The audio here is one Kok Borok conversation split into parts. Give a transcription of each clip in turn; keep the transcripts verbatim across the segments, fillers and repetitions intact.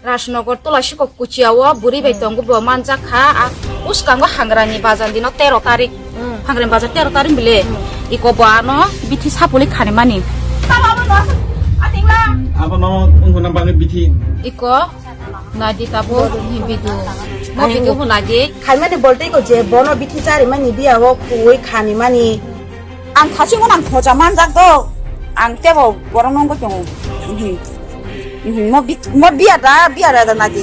Rajnagar Tulasikok Kuchia o bwrwi bai tongo, bo manjak kha. A, bwskango Hangrani bazar dino tero tarik. Hmm. Hangrani bazar tero tarik bile. Hmm. Iko bo ano bithi sapuli khani mani. Abono wngkha na bagwi bithi. Iko nadi tabo hi video. Mo video bo nadi. Khaimani boltei ko je bono bithi chari mani biya o kuwi khani mani. Ang thasi ngon ang thoja manjak do. Ang tebo borok nungwi tongo. Mhm. Mhm. Mo bi-, mo biya da, biya da da nadi.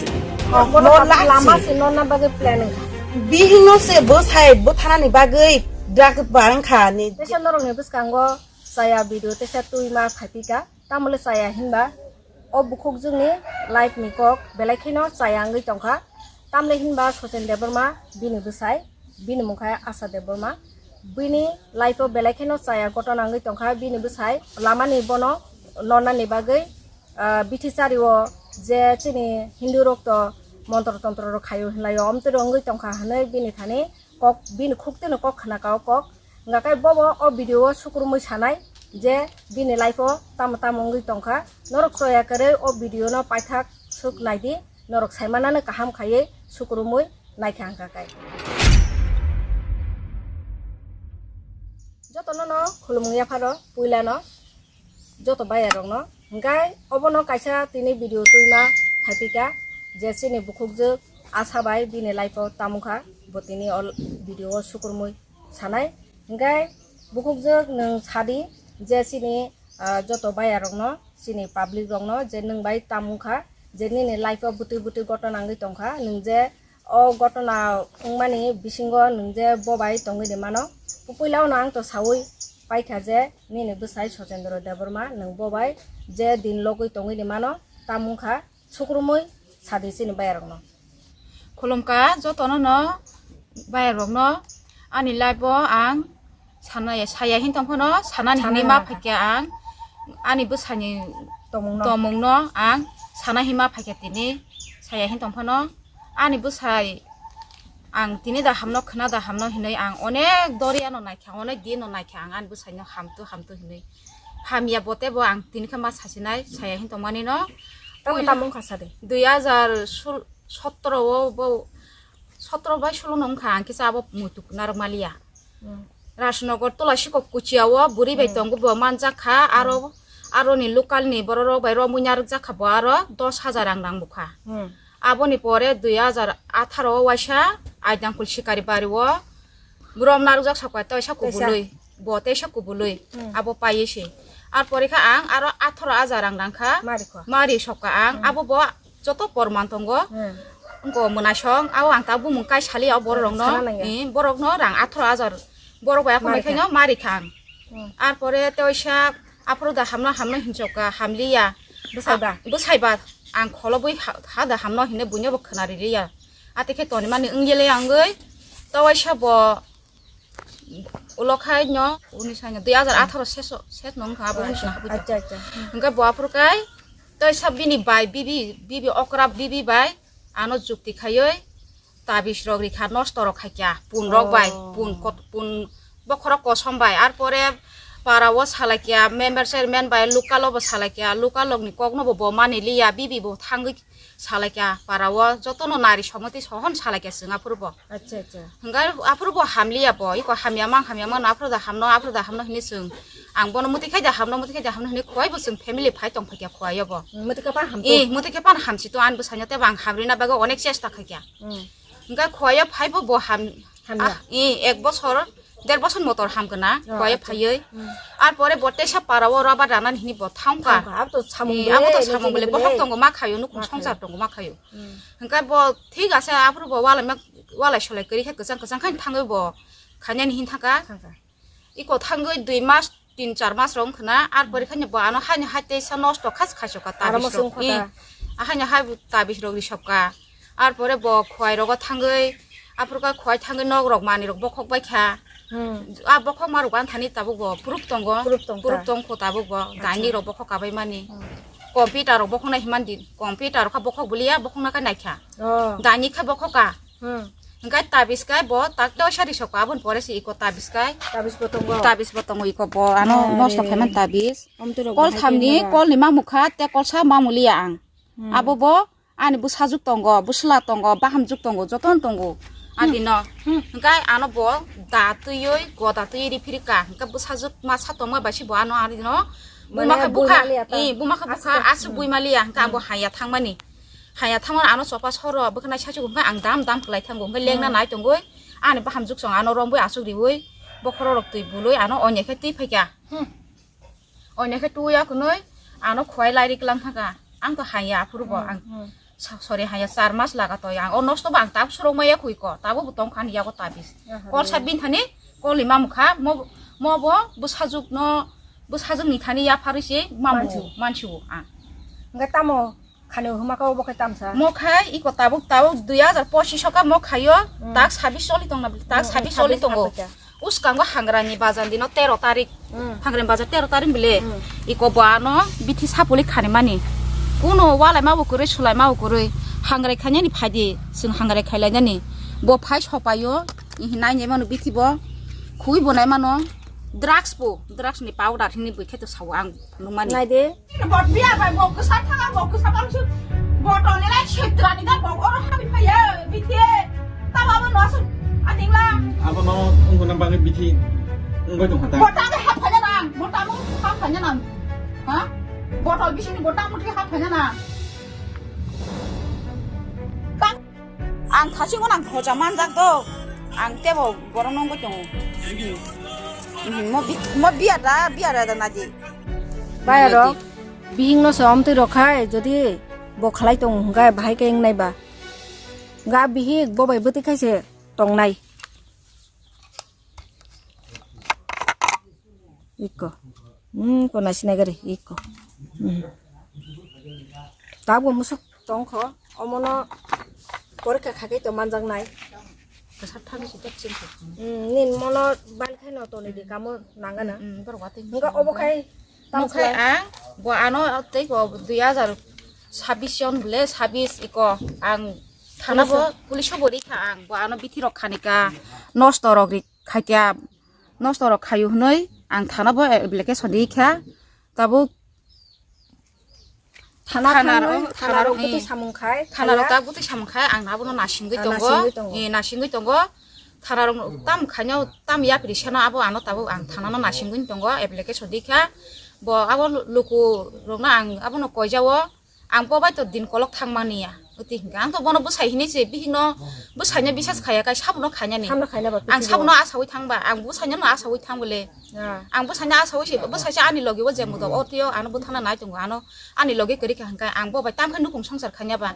Oh, mo bono lama lasi. Si nonna bagwi plan wngkha. Bihingno se bo sai bo thanani bagwi dak ba wngkha ni. Tesa norokni bwskango chaya video tesa twi ma phaipika. Tamole chaya hinba o bukhukjwkni life ni kok belai kheno chaya wngwi tongkha. Tamle hinba Sochen Debbarma bini bwsai, bini mungkha Asha Debbarma. Bini life o belai kheno chaya gotona wngwi tongkha. Bini bwsai lamani bono nonani bagwi, ah, bithi chari o je chini Hindu rok to montro tontro rok khaio hinlaio, omtwi rok wngwi tongkha hinwi bini thani kok, bini khuktwino kok khna ka o kok. Hingkha khe bobo o video o sukrumwi sanai je bini life o tamo tamo wngwi tongkha. Norok choya kwrwi o video no paithak swk naidi, norok saimanano kaham khaiwi sukrumwi naikha hingkha khe. Jotono no khulumung yapharo puilano. Joto bayarokno. Hingkhe obono kaisa tini video twima phaipika je chini bukhukjwk Asha bai bini life o tamungkha, bo tini o video o sukurmui sanai. Hingkhe bukhukjwk nwng sadi je chini, ah, joto bayarokno, chini public rokno je nwng bai tamungkha, je nini life o bwtwi bwtwi gotona wngwi tongkha, nwng je o gotona wngmani bisingo nwng je bo bai tongwi rimano. Puila no ang to saui paikha je nini bwsai Sochendro Debbarma nwng bo bai je din logwi tongwi rimano, tamungkha sukrumui sadi chini bayarokno. Khulumkha jotono no bayarokno, ani life o ang Sana ya, saya hin tong phano, sanani hinwi ma phaikha ang. Ani bwsani tomungno. Tomungno ang sana hin ma phaikha tini. Saya hin tong phano, ani bwsai ang tini da hamno, khna da hamno hinwi ang onek doriya no naikha, onek din no naikha ang ani bwsai no hamtu, hamtu hinwi. Hamya bote bo ang tini khe ma sasinai, saya hin tongmani no. Tamo tamung kha sadi. Dui hajar sotro o bo, sotro bai solo no wngkha ang kisa abo muituk narwk maliya. Hmm. Rajnagar Tulasikok Kuchia o bwrwi bai tongo, bo manjak kha, aro, aroni local ni borok rok bai romwi narwk jak kha, bo aro dos hajar rang rang bukha. Hmm. Aboni pore dui hajar atharo o waisa Aidangkul Sikari bari o rom narwk jak sokha, teisa kubului, bo teisa kubului, abo paiye se. Ar pore kha ang aro atharo hajar rang rang kha, mari sokha ang, abo bo joto porman tongo. Hmm. Wngko mwnaisong, abo ang ta bumung kai saliya o borok rokno. Sana nangya. Eh, borokno rang atharo hajar. Borok bai akhumai khaino mari kha ang. Hmm. Ar pore tewaisa aphuru da hamno hamno hinjokha, hamliya. Bwsai ba? Ah, bwsai ba. Ang kholobwi ha, ha da hamno hinwi buino bo khwnari liya. Ate khe tonimani wngya le angwi. Tewaisa bo Ulo khai no, uni sai no, dui hajar atharo ses, ses no wngkha, abo uni sina habui. Acha, acha. Hmm. Hingke bo aphuru kai, tei sa bini bai, bibi, bibi okra, bibi bai, ano jukti khaioi, tabis rok rikha, nosto rok khaikya, pun rok bai, pun kot, pun bokhorok kosom bai, ar pore para o salaikya, member chairman bai, local o bo salaikya, local rok ni kok no bo, bo mani liya, bibi bo thangwi salaikya para o jotono nari somoti sohon salaikya chwng aphuru bo. Acha, acha. Hwnkhai aphuru bo hamliya bo, iko hamya mang, hamya mang no aphuru da hamno, aphuru da hamno hinwi chwng. Ang bono mwtwi khai da hamno, mwtwi khai da hamno hinwi khwai bo chwng family phai tong phaikya khwai o bo. Mwtwi khe pan hamto. Eh, mwtwi khe pan hamsi to, ani bwsai no tei bo ang hamrina bagwi onek chesta khaikya. Hmm. Hwnkhai khwai o phai bo, bo ham, hamya. Ah, eh, ek bosor der bosor motor hamkha na, oh, khwai o phaioi. Hmm. Ar pore bo teisa para o rubber rana hinwi bo thangkha. Thangkha, abo to samung bele, abo to samung bele, bohok tongo ma khaio, nukung songsar tongo ma khaio. Hmm. Hingke bo thik ase, aphuru bo walai ma, walai solai kwrwi khe kwchang kwchang khe thangwi bo khainani hin thangkha. Thangkha. Iko thangwi dui mas, tin char mas rok wngkha na, ar pore khe bo ano haino hai teisa nosto khas khaiso kha tabis rok. Aro mo sung kha ta. Eh, haino hai tabis rok risok kha. Ar pore bo khwai rogo thangwi, aphuru khe khwai thangwi nok rok manwi rok bokhok bai kha. Hmm. A bokhok ma rok ani thani tabuk bo proof tongo. Proof tong ta. Proof tong kho tabuk bo. Acha. Daini rok bokhok kabai mani. Hmm. Computer rok bokhokna himan di, computer kha bokhok buliya, bokhokna kha naikha. Oh. Daini kha bokhok ka. Hmm. Hingkai tabis kai bo tak to sari sok abon pore si iko tabis kai. Tabis bo tongo. Tabis bo tongo iko bo, ano nosto khaiman tabis. Kol thamni, kol ni mamukha, te kol sa mamuliya ang. Hmm. Abo bo Ani bwsajwk tongo, bwsla tongo, bahamjwk tongo, jotono tongo. Ani no. Hmm. Hwnkhe ano bo da twiwi, goda twiwi riphirikha. Hwnkhe bwsajwk masa tongma bai se bo ano ani no. Mane buma khe bukha. Buimaliya ta. Eh, buma khe bukha, aswk. Aswk buimaliya. Hwnkhe ang bo haya thangmani. Haya thangmani ano chopa soro, bwkhanai saichuk hwnkhe ang dam dam kwlai thango. Hwnkhe lengna nai tongwi. Ani bahamjwk song ano romwi aswk riwi. Bokhorok rok twi bului ano onya khe twi phaikha. Hmm. Onya khe tuya kunui ano khwai lairi klang thangkha. Ang to haya aphuru bo ang hmm. Sa-, sorry haya char mas laga to ang. O nosto bo ang tab surok maya khui ko. Tabo bo tong khan yago tabis. Aha. Kol sa bin thani kol lima mukha mo, mo bo bwsajwk no bwsajwk ni thani ya pharwi se mamu mansu. Mansu ang. Hwnkhe tamo khani huma ka obo khe tamsa. Mo khai iko tabuk tabuk dui hajar pochish ka mo khayo. Hmm. Tak sabis choli tong na bili tak hmm, sabis hmm, choli tongo. Sabis apika. Uskango hangrani bazar dino tero tarik. Hmm. Hangrani bazar tero tarik bile. Hmm. Iko bo ano bithi sapuli khani mani. Kuno walai ma bo kwrwi sulai ma bo kwrwi. Hangrai khainani phaidi. Chwng hangrai khailainani. Bo phai sopayo. Ihi nai nai mano bithi bo. Khui bo nai mano. Drugs bo. Drugs ni powder hini bwkhe to sao ang nukmani. Nai de. Bot biya bai bok kwsa thanga bok kwsa bangsu. Bot onilai setrani da bok oro habi phaiya bithe. Tama bo no asuk. Atingla. Abo no ungkuna bagwi bithi ungbai tong hata. Bot abo hap phanya nang. Bot abo hap phanya nang. Ha? Botol bisini bot abo thwi hap phanya nang. Tang. Ang thasingo nang khoja manjak do. Ang tebo borok nungbo tongo. Mhm, mo bi-, mo biya da, biya da da naji. Bayaro, bihik no se omtwi rok khai, jodi bo khalai tongo hwnkhe bahai khe wngnai ba. Ga bihik bo bai bwtwi khai se tongnai. Iko. Hmm, ko nasi nagari, iko. Hmm. Tabuk musuk tongkho, omono porikha khakai to manjaknai. Kasar thani si tek chim ko. Hmm, nin mono ban khai no toni di kamo nangana. Hmm, hmm, bor wati. Hingga obo khai. Mo khai ang, bo ano tei bo dui hajar sabis yon bole, sabis iko ang thana bo, police o bo rikha ang, bo ano bithi rok khanika, nosto rok ri khaikya, nosto rok khayu hwnwi ang thana bo application rikha, tabuk thana thana thangwi, rok, thana thana rok rok, bwtwi eh, samung khai, thana rok khaya. Ta bwtwi samung khai, ang abono nasingwi ah, tongo, nasingwi tongo. Eh, nasingwi tongo. Thana rok tam khaino tam yapri seno abo ano tabuk ang thana no nasingwi tongo, application rikha. Bo abo luku rokno ang abono koijao. Ang bo bai to din kolok thangmani ya. Uti hinka ang to bono bwsai hinwi se bihikno bwsaino bisas khaya kai sabono khainani. Samno khaina ba ang piti sabono bo. Asawi thangba, ang bwsaino no asawi thangbole. Ah. Ang bwsaino asawi se, bwsai se ani logi o jembo do, o tio ano bwthana nai tongo, ano ani logi kwrwi kha hinka ang bo bai tam khe nukung songsar khaina ba.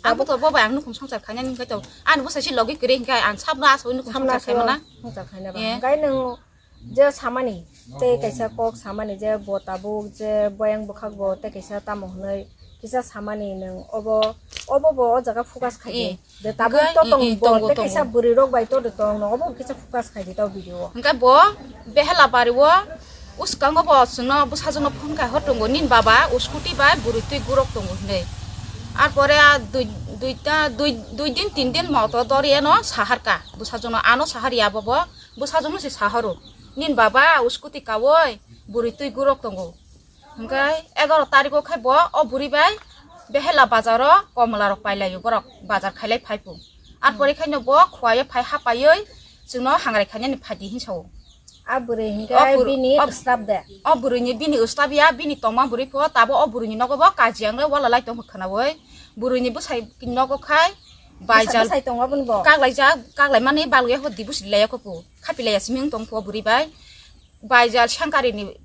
Ang bo to bo bai ang nukung songsar khainani hinka to ani bwsai se logi kwrwi hinka ang sabono asawi nukung songsar khaimana. Songsar khaina ba. Eh. Hinka nung Je samani, tei kaisa kok samani je bo tabuk je boyang bwkhak bo tei kaisa tamo hwnwi kisa samani nwng obo, obo bo o jaga focus khai di. Eh. Je tabuk to eh, tong eh, bo tongo, tei kaisa tongo. Bwrwi rok bai to de tong no obo kisa focus khai di to video o. Hwnkhe bo behela bari o uskango bo chwngno bwsajwkno phone khai hor tongo nini baba o scooty bai bwrwi twi gurok tongo hwnwi. Ar pore a dui, duita, dui, dui din tin din moto dori eno sahar ka bwsajwkno ano sahar ya bo bo. Bwsajwkno se sahoro, "Nini baba o scooty kawoi bwrwi twi gurok tongo." Hwnkhe egaroh tarikh o khai bo o bwrwi bai Behela bazaro komla rok pailaio, borok bazar khailai phaipu. Ar pore khaino bo khwlaiyo phai hapaioi chwngno hangrai khainani phaidi hinwi sao. A bwrwi hwnkhe o bwrwi, bini o, staff de. O bwrwini bini staff ya, bini tongma bwrwi pho tabo o bwrwini nogo bo kaji ang le wala lai tong khwnaoi. Bwrwini bwsai nogo khai Baijal bwsai tongo aboni bo. Kaklaijak, kaklaimani balwi ho dibu silai yakho pu. Khapilai ya simi wng tong phu o bwrwi bai. Baijal sengkari ni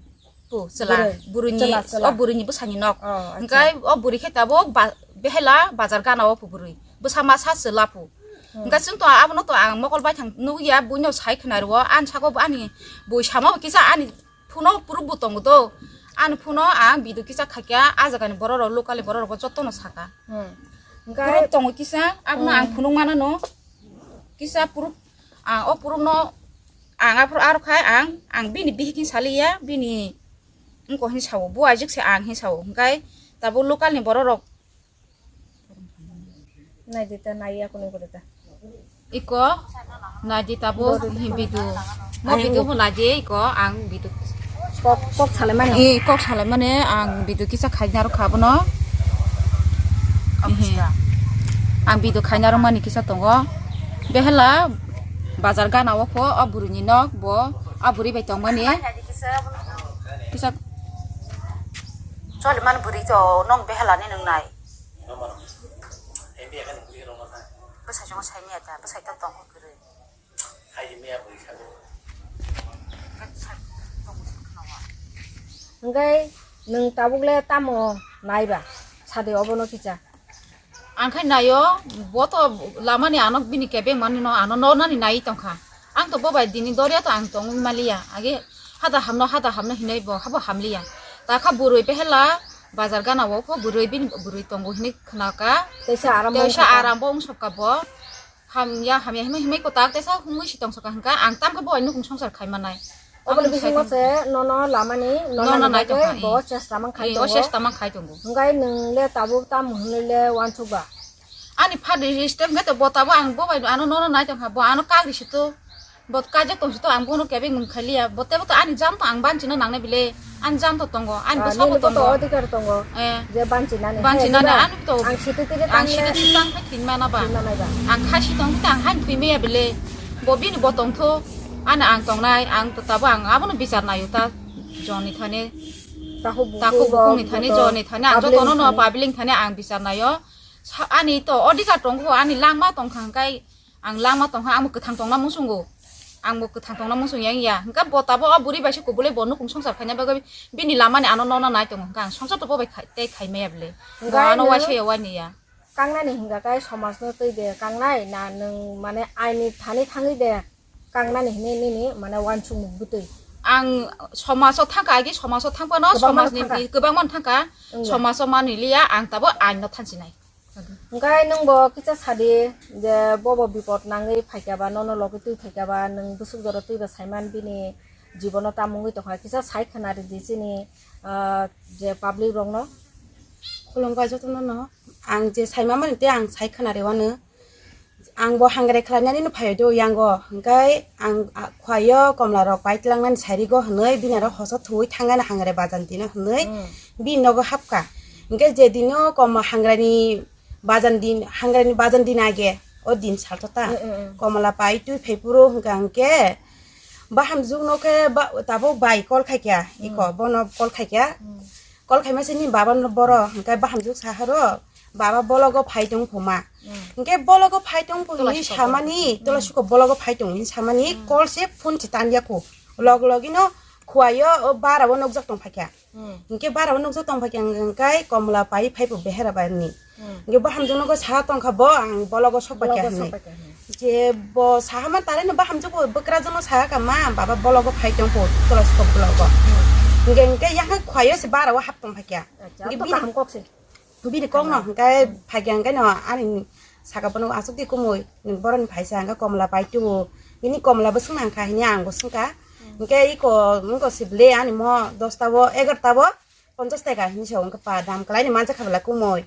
pu chwla. Bwrwi. Bwrwini, chwla, chwla. O bwrwini bwsani nok. Oh, acha. Hwnkhe o bwrwi khe tabuk ba-, behela bazar gana o pu bwrwi. Bwsa masa chwla pu. Hmm. Hwnkhe chwng to abono to ang mokol bai thang nukya buino sai khwna rwo. Ani saka bo ani bui sama bo kisa ani Phuno proof bo tongo do. Ani phuno ang video kisa khaikha, ah jagani borok rok, local ni borok rok bo jotono saka. Hmm. Proof tongo kisa, abono ang phunuk manano. Kisa proof, ang o proof no, ang aphuru aro khai ang, ang bini bihik hin saliya, bini wngko hin sao, bo ajik se ang hin sao. Hwnkhe tabuk local ni borok rok Naidi ta nai ya kuni kuri ta. Iko naidi tabuk hi video. Mo video bo naidi iko ang video. Kok, kok salai mani. Eh, kok salai mani ang video kisa khaina rw kha bono. He. Ang video khaina rwmani kisa tongo. Behela bazar gana o pho o bwrwini nok bo a bwrwi bai tongmani. Kisa. Choli man bwrwi to nong behela ni nung nai. Bwsai chungo sai miya ta, bwsai to tongo kwrwi. Hingke nwng tabuk le tamo naiba? Sadi obono kisa. Ang khai naio, bo to lamani ano bini kebeng mani no ano no nani nai tongkha. Ang to bo bai dini doria to ang tongwi maliya. Age hada hamno, hada hamno hinai bo, habo hamliya. Ta kha bwrwi behela bazar gana o pho bwrwi bini bwrwi tongo hinwi khnaka. Teisa aram bo wngkha. Teisa aram bo wngsokka bo. Hamya, hamya, himai, himai kotak teisa himui si tongsoka hingka, ang tamkhe bo nukung songsar khai manai. Oboni bisingo se nono lamani, nono nai tongkha, bo chesta man khai tongo. Chesta man khai tongo. Hingkai nwng le tabuk tam hwnwi le wansuk ba? Ani pha register hingke to bo tabo ang bo bai ano nono nai tongkha, bo ano kagri si to, bo kajak tong si to, ang bono kebeng mung khai liya, bo tebo to ani jam to ang banchina nangnai bile. Ani jam to tongo, ani bwsa bo tongo. Odhikar tongo. Eh. Je banchinani. Banchinani, ani to ang sititiri ang sititiri tang khai thwima na ba. Ang khai si tong ta ang hai thwima ya bile. Bo bini bo tong tho. Ani ang tongnai, ang to tabo ang abono bichar nayo ta joni thani. Takhuk bukung ni thani, joni thani, ang jotono no public thani ang bichar nayo. Ani to odhikar tongo, ani langma tong kha hingkai. Ang langma tongkha, ang bo kwthang tongna muchungo. Ang bo kwthang tongna muchung yang ya. Hingke bo tabo o bwrwi bai se kubulai bo nukung songsar khaina bagwi bini lamani ano nono nai tongo. Hingke ang songsar to bo bai khai, tei khai maya bwle. Bo ano waisa ya wani ya. Kangnani hingka kai somajno twi de kangnai na nwng mane aini thani thangwi de kangnani hinwi nini mane wansukmung bwtwi? Ang somajo thangkha, agi somajo thangphano somajni kwbangma thangkha. Somajni kwbangma thangkha. Somajo manwi liya ang tabo aino thansinai. Hingkai nwng bo kisa sadi je bobo bipot nangwi phaikya ba, nono logi twi phaikya ba, nwng bwswk jora twi ba saiman bini jibono tamungwi tongkha, kisa sai khwna ridi chini, ah, je public rokno. Khulumkha jotono no, ang je saima mani tei ang sai khwna rewano, ang bo hangre khlainani no phaio do yango, hingkai ang, ah, khwaio komla rok pai tlangnani sarigo hwnwi bini aro hoso thuwi thangani hangre bajan dino hwnwi. Hmm. Bini nogo hapkha. Hingke je dino kom hangrani bajan din, hangrani bajan din age, o din salto ta. Mm, mm, mm. Komla pai twi phai phuru hingka hingke bahamjwk no khe ba, tabuk bai call khaikya, mm, iko bono call khaikya. Mm. Call khaima se ni baba no boro hingke bahamjwk saharo, baba bologo phai tong phuma. Mm. Hingke bologo phai tong phuma hinwi samani, mm, tola siko bologo phai tong hinwi samani, mm, call se phone se tanya kho. Log logino khwlaio o bara o nukjak tong phaikya. Hmm. Hingke bara o nukjak tong phaikha hingkai komla pai phaibo behera bai ni. Hmm. Hingke bo hamjwk nogo saha tongkha bo ang bologo sok phaikha hinwi. Bologo sok phaikha hinwi. Je bo saha man tare no bo hamjwk bo bwkrajwk no saha kha ma baba bologo phai tong pho tola sok bologo. Hmm. Hingke hingke yang khwlaio se bara o hap tong phaikha. Acha, hingke to bini kaham kok se. Bini kok no hingke phaikha hingke no ani saka bono aswk di kumui, nwng boroni phaisa hingke komla pai tubu, bini komla bo swng nang kha hini ang bo swng kha. Hingke iko wngko se ble ani mo dosta bo egarta bo ponchas taka hini se wngkha pa dam kwlai ni mansa kha bwla kumui.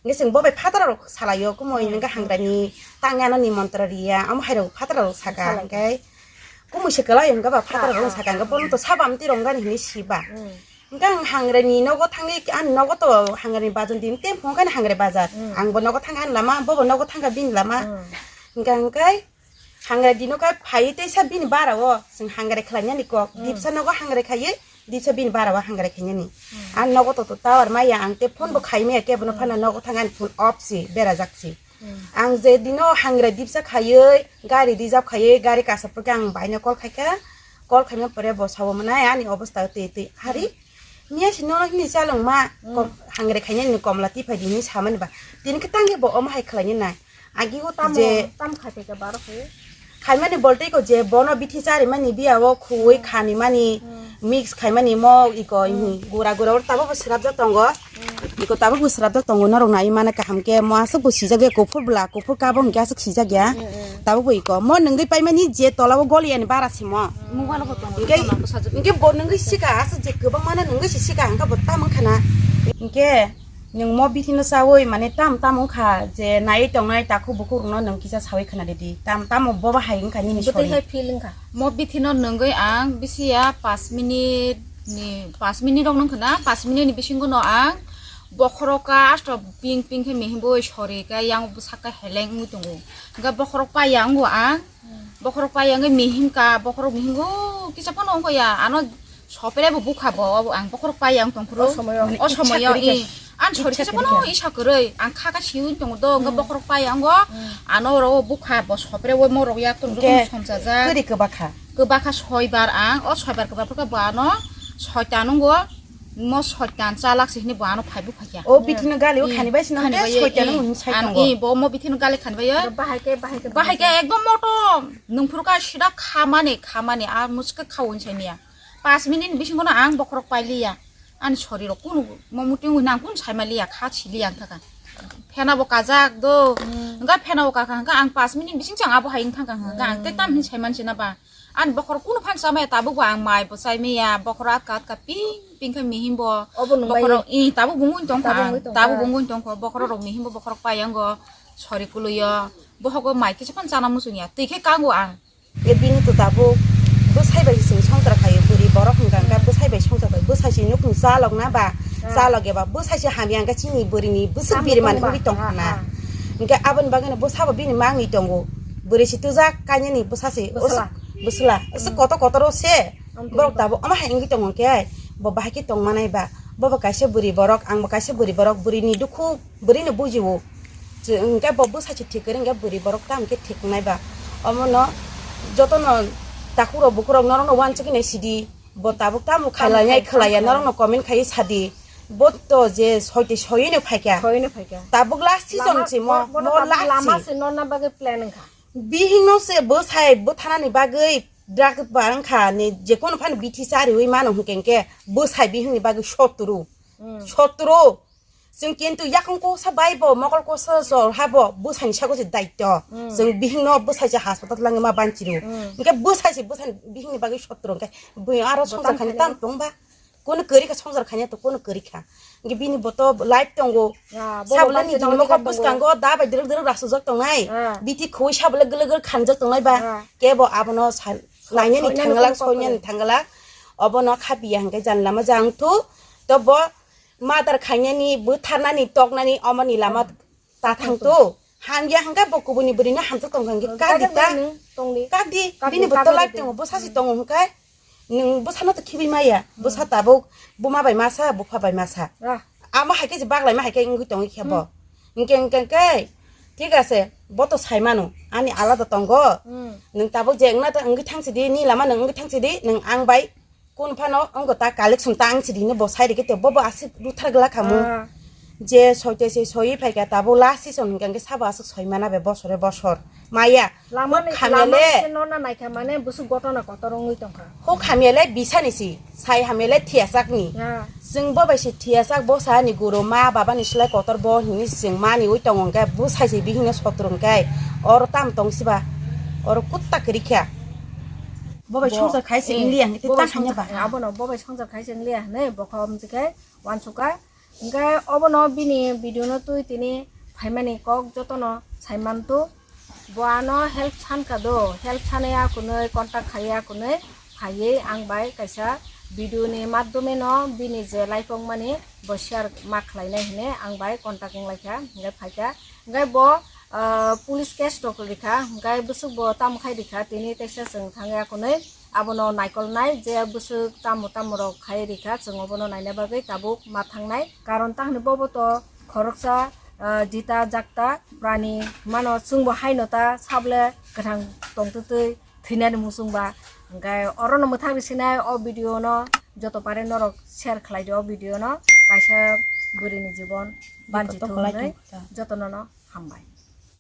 Hingke chwng bo bai phataro rok salai o kumui hingke hangrani tang ya no ni montra riya amo hai rok phataro rok saka hingke kumui se kwlai hingke ba phataro rok saka hingke bono to saba amtwi rok wngkha ni hini si ba. Hingke ang hangrani nogo thangwi, ani nogo to hangrani bazar din, tei phone khe hangrani bazar. Mm. Ang bo nogo thangkha ani lama, bo bo nogo thangkha bini lama. Mm. Hingke hingke hangrani dino khe phaiwi teisa bini bara o, chwng hangrani khlainani kok. Mm. Dipsa nogo hangrani khaiwi, dipsa bini bara o hangrani khainani. Mm. Ani nogo to, to tower maya, ang tei phone bo khai maya khe bono phano nogo thangkha ani phone off si, berajak si. Mm. Ang je dino hangrani dipsa khaiwi, gari reserve khaiwi, gari kasa phuru khe ang baino call khaikha. Call khaima pore bo sao manai ani obostha twi twi. Hari, miya si nono hini chalong ma, mm, kom-, hangre khainani komla tiphai di hinwi samani ba. Tini khe tangwi bo omo hai khlainai. Agi o tamo, je tam khai phaikha baro khe? Khaimani boltei ko je bono bithi charimani biya o khuwi, mm, khanimani, mm, mix khaimani mo iko, mm, gura gura oro tabuk bo swrapjak tongo. Mm. Iko tabuk bo swrapjak tongo norok nai mano kaham khe mo aswk bo sijak ya kuphur bwla kuphur kabo hwnkhe aswk sijak ya. Mm, mm. Tabuk bo iko mo nwngwi paimani je tola o gol yani bara simo. Mobile bo tongo. Hingke, hingke bo nwngwi sika, aswk je kwbangma no nwngwi se sika, hingke bo tamo wngkha na. Hingke nwng mo bithi no chawi, mane tam tam wngkha je naiwi tongnai takhuk bukhuk rokno nwng kisa sawi khna ridi. Tam tamo bo bahai wngkha nini sori. Bwtwi hai feel wngkha. Mo bithi no nwngwi ang bisi ya pash minute ni, pash minute rok wngkha na, pash minute ni bisingo no ang Bokhorok ka asto ping ping khe mihim bo sori ka yang bwsak ka heleng wngwi tongo. Hwnkhe bokhorok paiya wngo ang. Bokhorok paiya wngwi mihim ka, bokhorok mihim go kisa phano wngkha ya. Ano sopre bo bukha bo, obo ang bokhorok paiya wng tongphuru. O somoyo. O somoyo, Icha kwrwi i, khe. An sori Icha kisa kwrwi phano khe. Isa kwrwi. Ang kha ka siwi tongo do, hwnkhe Hmm. bokhorok paiya wngo. Hmm. Ano oro bukha bo sopre bo morok ya tong Hwnkhe somsajak. Kwrwi kwbakha. Kwbakha soibar ang, o soibar kwbakha bo ano soitan wngo. Mo soitan chalak se hini bo ano phai bukha kya. O bithino gali o Hmm. khani bai sino Khani te bai, soitan eh, hwn sai an, tongo. Eh, bo mo bithino gali khani bai. Bahai ke, bahai ke, Bahai ke ekdom motom. Nung phuru ka sida khamani, khamani, a muske khawi sai niya. Pas minute bisingo no ang bokhorok pai liya. Ani sori rok kunu mo muti nang kun sai ma liya, kha si liya ang thaka. Phena bo kajak do. Hmm. Hwnkhe phena bo kakha hwnkhe ang pas minute bising chang abo hai wng thangkha hwnkhe ang te tam hin sai man sina ba. Ani bokhorok kunu phan chamaya tabuk bo ang mai bo chai maya, bokhorok atka atka ping ping khe mihim bo. Obo nung bai. Bokhorok, i, tabuk bo wngwi tongkha Tabuk ang. Wngwi tongkha. Tabuk bo wngwi tongkha. Bokhorok rok mihim bo bokhorok paiyango sori kuluyo. Bohogo mai kisa phan chana muchungya. Twi khe kango ang. Ye bini to tabuk bwsai bai se songchar khayo bwrwi borok hwnkha hwnkhe bwsai bai songchar khayo. Bwsai se nukung chalok na ba? Ah. Chalok eba bwsai se hamya hwnkhe chini bwrwini bwswk Tamo birman tongba. Wngwi tongkha na. Ah, ah. Hwnkhe aboni bagwino bwsabo bini mangwi tongo. Bwrwi se tujak kainani bwsa se Bwsla. Bwsla. Aswk kotor kotor o se. Ang borok tongba. Tabuk omo hai wngwi tongo khe bo bahai khe tong manai ba? Bobo kaisa bwrwi borok, angbo kaisa bwrwi borok, bwrwini dukhu bwrwino bujio. Hwnkhe bo bwsai se thik kwrwi hwnkhe bwrwi borok tamo khe thik wngnai ba? Omono jotono takhuk rok bukhuk rok norokno uansukgwi nai sidi. Bo tabuk tamo khailaiya khwlaiya norokno comment khaiwi sadi. Bo to je soite soyino phaikha. Soyino phaikha. Tabuk last season se mo, mo last lama se. Lama se norna bagwi plan wngkha. Bihingno se bwsai bwtharnani bagwi drug ba wngkha ni jekono phano bithi chariwi mano hwnkhe hwnkhe bwsai bihingni bagwi sotro. Hmm. Sotro. Chwng kintu yakung kosa bai bo, mokol kosa jor ha bo, bwsani sago se daityo. Hmm. Chwng bihingno bwsai se hospital langwi ma banchiro. Hmm. Hwnkhe bwsai se bwsani bihingni bagwi sotro hwnkhe bwino aro songchar khaina tam tongba. Kono kwrwi kha songchar khaina to kono kwrwi kha. Hwnkhe bini bo to life tongo. Ah, bo sabole ni jini mokol bwskango da bai dwrwk dwrwk rasujak tongnai. Ah. Bithi khwi sabole gwlwk gwlwk khanjak tongnai ba. Ah. Kebo abono sa-, nainani thangla, soinani thangla. Obono khapiya hwnkhe janlama jang thu. To bo Madar khainani, bwtharnani, toknani, omoni lama ta thangto. Hamya hwnkhe bo kubuni bwrwino hamjak tongkha hwnkhe kakdi ta. Kakdi, bini bo tolak tongo, bwsa se tongo hwnkhe. Nwng bwsano to khibi maya, bwsa tabuk buma bai masa, bupha bai masa. Amo hai khe se baglai ma hai khe wngwi tongwi khe bo. Hwnkhe, hwnkhe, hwnkhe, thik ase, bo to sai mano, ani alada tongo. Nwng tabuk je wngna ta wngwi thang sidi, ni lama nwng wngwi thang sidi, nwng ang bai Kun phano wngkha ta collection ta ang sidi hino bo sai rikhe te bo bo aswk ruthar glak kha mung. Ah. Je soite se soi phai kha tabuk last season hwnkhe hwnkhe sabo aswk soi mana be bosore bosor. Maya. Lama ni, lama ni se nona naikha mane busuk gotona kotor wngwi tongkha. Huk hamya le bisa ni si, sai hamya le thiya sak ni. Ah. Chwng bo bai se thiya sak bo sa ni guru ma baba ni slai kotor bo hini chwng mani ui tongo hwnkhe bo sai se bihino sotrung khe oro tam tong siba oro kutta kwrwi kha. Bo bai songchar khai se wng liya hwnkhe ta hanya ba. Abono bo bai songchar khai se wng liya hwnwi bo kha omo khe uansukha. Hwnkhe obono bini video no twi tini phaimani kok jotono saimanto. Bo ano help sankha do, help sanai akunwi contact khai akunwi phaiwi ang bai kaisa video ni madhyome no bini je laipong mani bo share ma khlainai hwnwi ang bai contact wng laikha, hwnkhe phaikha. Hwnkhe bo, ah, police case rok rikha, hwnkhe bwswk bo tamo khai rikha, tini teisa chwng thangwi akunwi abono naikolnai je bwswk tamo tamo rok khai rikha, chwng obono naina bagwi tabuk ma thangnai. Karon tahni bobo to khoroksa, ah, jita jakta prani mano, chwngbo haino ta sabole kwthang tongtwtwi thwinani muchungba. Hwnkhe orono mwthang risinai o video no joto pare norok share khlai di o video no, kaisa bwrwini jibon banchi thung hwnwi jotono no hambai.